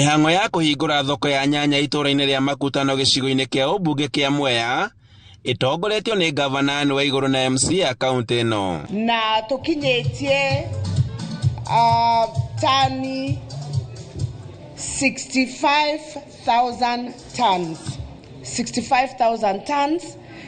Mĩhang'o ya kũhingũra thoko ya nyanya itũũra-inĩ rĩa Makutano gĩcigo-inĩ kĩa ũmbunge kĩa Mwea ĩtongoretio nĩ ngavana Anne Waigũrũ na MCA a kaũntĩ ĩno. Na tũkinyĩtie tani 65,000 tons, 65,000 tons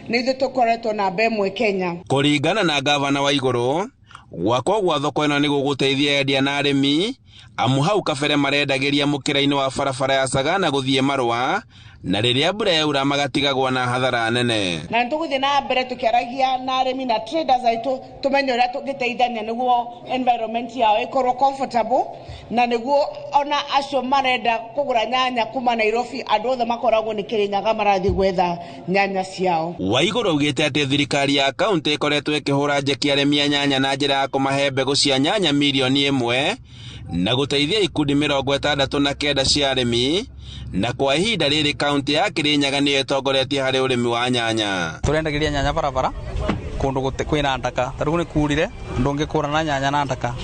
nĩ ithuĩ tũkoretwo namba ĩmwe Kenya. Kũringana na ngavana Waigũrũ, Gwakwo gwa thoko ĩno nĩ gũgũteithia endia na arĩmi amu hau kabere marendagĩria mũkĩra-inĩ wa barabara ya Sagana gũthiĩ Marũa na rĩrĩa mbura yaura magatigagwo na hathara nene. Na nĩ tũgũthiĩ na mbere tũkĩaragia na arĩmi na traders aitũ tũmenye ũrĩa tũngĩteithania nĩguo environment yao ĩkorwo comfortable na nĩguo ona acio marenda kũgũra nyanya kuma Nairobi andũ othe makoragwo nĩ Kĩrĩnyaga marathiĩ gwetha nyanya ciao. Waigũrũ augĩte atĩ thirikari ya kaũntĩ ĩkoretwo ĩkĩhũra njeki arĩmi a nyanya na njĩra ya kũmahe mbegũ cia nyanya mirioni ĩmwe na gũteithia ikundi 69 cia arĩmi, na kwa ihinda rĩrĩ kaũntĩ ya Kĩrĩnyaga nĩyo ĩtongoretie harĩ ũrĩmi wa nyanya. Tũrendagĩria nyanya barabara kũndũ kwĩna ndaka, ta rĩu nĩ kurire ndũngĩkũrana nyanya na ndaka,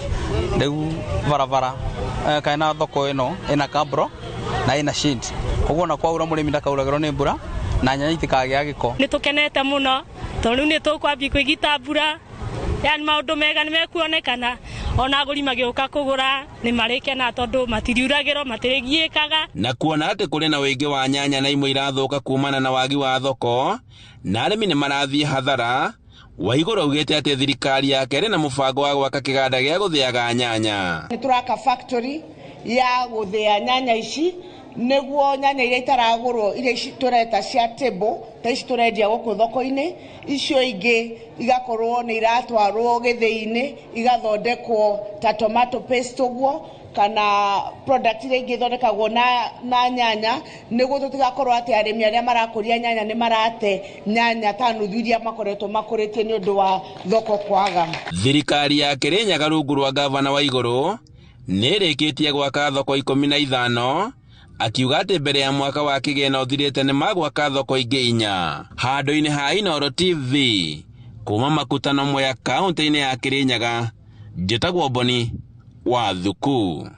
rĩu barabara kana thoko ĩno ĩna kabro na ĩna shade, koguo ona kwaura mũrĩmi ndakauragĩrwo nĩ mbura na nyanya itikagĩa gĩko. Nĩ tũkenete mũno tondũ rĩu nĩ tũkwambia kwĩgita mbura, yani maũndũ mega nĩ mekuonekana, ona agũri magĩũka kũgũra nĩ marĩkena tondũ matiriuragĩrwo, matirigiĩkaga. Na kuona atĩ kũrĩ na ũingĩ wa nyanya na imwe irathũka kumana na wagi wa thoko na arĩmi nĩ marathiĩ hathara, Waigũrũ augĩte atĩ thirikari yake ĩrĩ na mũbango wa gwaka kĩganda gĩa gũthĩaga nyanya. Nĩ tũraka factory ya gũthĩa nyanya ici nĩguo nyanya iria itaragũrwo, iria ici tũreta cia table, ta ici tũrendia gũkũ thoko-inĩ, icio ingĩ igakorwo nĩ iratwarwo gĩthĩi-inĩ igathondekwo ta tomato paste ũguo, kana product iria ingĩ ithondekagwo na nyanya, nĩguo tũtigakorwo atĩ arĩmi arĩa marakũria nyanya nĩ marate nyanya ta nuthu iria makoretwo makũrĩtie nĩ ũndũ wa thoko kwaga. Thirikari ya Kĩrĩnyaga rungu rwa ngavana Waigũrũ nĩ ĩrĩkĩtie gwaka thoko 15, akiuga atĩ mbere ya mwaka wa kĩgĩna ũthirĩte nĩ magwaka thoko ingĩ 4. Handũ-inĩ ha Inooro TV, kuma Makutano Mwea kaũntĩ-inĩ ya Kĩrĩnyaga, njĩtagwo Boni wa Thuku.